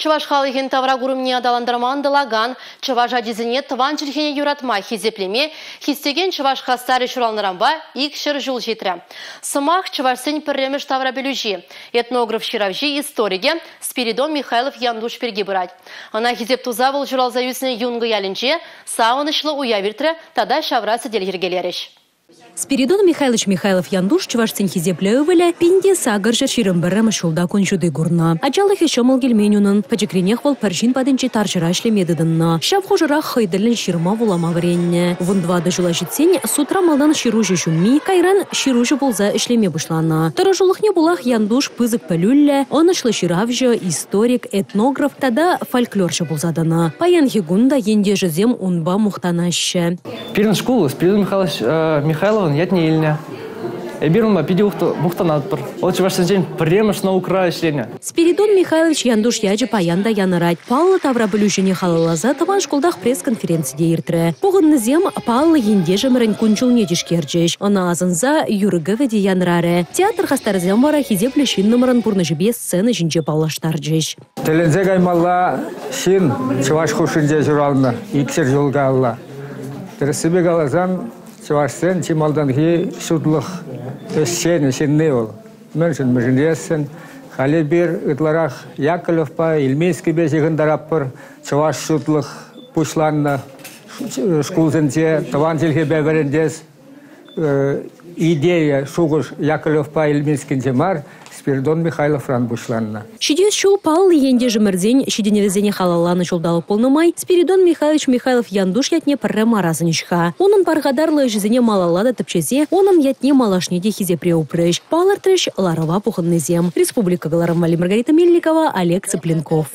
Чӑваш халӑхӗн тавракурӑмне аталантарма ӑнтӑлакан, чӑваш ачисене тӑван чӗлхене юратма, хисеплеме хистекен чӑваш хастарӗ ҫуралнӑранпа 200 ҫул ҫитрӗ. Сӑмах чӑвашсен пӗрремӗш таврапӗлӳҫи, этнограф-ҫыравҫи, историкӗ Спиридон Михайлов-Янтуш пирки пырать. Ӑна хисеп туса вӑл ҫуралса ӳснӗ Юнкӑ ялӗнче савӑнӑҫлӑ уяв иртрӗ тата ҫавра сӗтел йӗркелерӗҫ. Спиридон Михайлович Михайлов-Янтуш чӑвашсен хисеплӗ ывӑлӗ 1821 ҫулта кун ҫути курнӑ. Ачалӑхӗ ҫӑмӑл килмен унӑн. Пӗчӗкренех вӑл пӗр ҫын патӗнче тарҫӑра ӗҫлеме тытӑннӑ. Ҫав хушӑрах хӑй тӗллӗн ҫырма-вулама вӗреннӗ. 14 ҫула ҫитсен судра малтан ҫыруҫӑ ҫумми, кайран ҫыруҫӑ пулса ӗҫлеме пуҫланӑ. Тӑрӑшулӑхне пулах Янтуш пысӑк пӗлӳллӗ, ӑнӑҫлӑ ҫыравҫӑ, историк, этнограф тата фольклорҫӑ пулса тӑнӑ. Паянхи кун та ентешӗсем унпа мухтанаҫҫӗ. Пирӗн шкул Спиридон Михайлович Михайловӑн ятне илнӗ. Эпир унпа питӗ мухтанатпӑр. Вӑл чӑвашсенчен пӗрремӗш наукӑра ӗҫленӗ. Спиридон Михайлович Янтуш ячӗ паян та янӑрать. Паллӑ таврапӗлӳҫӗне халалласа тӑван шкултах пресс-конференци те иртрӗ. Пухӑннисем паллӑ ентешӗмӗрӗн кун-ҫулне тишкерчӗҫ. Ӑна асӑнса юрӑ-кӗвӗ те янрарӗ. Театр хастарӗсем вара хисеплӗ ҫыннӑмӑрӑн пурнӑҫӗпе сцена ҫинче паллаштарчӗҫ. Тӗлӗнсе каймалла ҫын чӑваш хушшинче ҫуралнӑ 200 ҫул каялла. Тӗрӗссипе каласан, чӑвашсен чи малтанхи ҫутлӑх ӗҫченӗ ҫынни вӑл. Мӗншӗн мӗншӗн халь эпир ытларах Яковлевпа, Ильминскипе ҫыхӑнтаратпӑр. Чӑваш ҫутлӑх пуҫланнӑ шкулсенче тӑван чӗлхепе вӗрентес идея, шухӑш Яковлевпа Ильминскинче мар, Спиридон Михайловран пуҫланнӑ. Ҫитес ҫул паллӑ ентешӗмӗрсен ҫитӗнӗвӗсене халалланӑ ҫулталӑк пулнӑ май Спиридон Михайлович Михайлов-Янтуш ятне пӗрре мар асӑнӗҫ-ха. Унӑн пархатарлӑ ӗҫӗсене малалла та тӗпчесе унӑн ятне малашне те хисепре упрӗҫ, палӑртрӗҫ ларӑва пухӑннисем. Республика кӑларӑм валли Маргарита Мельникова, Олег Цыпленков.